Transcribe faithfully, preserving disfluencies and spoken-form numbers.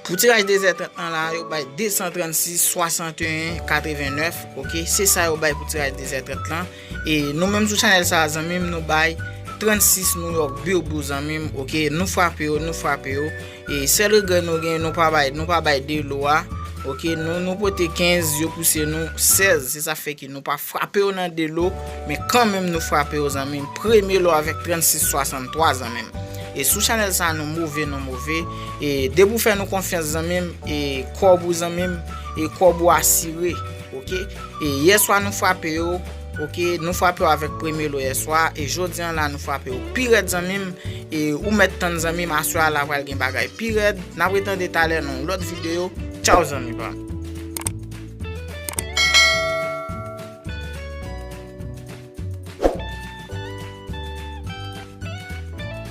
Pou tiraj de zè trant lan la, yo bay de san trannsis swasanteyen katrevennnèf, oke? Se sa yo bay pou tiraj de zè trant lan. E nou menm sou chanèl sa a, zanmi m, nou bay trannsis New York Birbou, zanmi m, oke? Nou frape yo, nou frape yo. E sèl regrè nou gen, nou pa bay, nou pa bay de lo a, oke? Nou, nou pote kenz, yo pouse nou sèz, se sa fè ke nou pa frape yo nan de lo, men kanmenm nou frape yo, zanmi m. Premye lo avèk trannsis swasanntwa, zanmi m. E sou chanèl sa a, nou move, nou move. E depi w fè nou konfyans, zanmi m, e kòb ou, zanmi m, e kòb ou asire, oke? E yèswa nou frape yo, oke? Nou frape yo avèk premye lo yèswa, e jodi a la nou frape yo pi rèd, zanmi m. E ou mèt tann, zanmi m, aswè a la pral gen bagay pi rèd. N ap retande talè nan yon lòt videyo. Tchaw, zanmi pa m.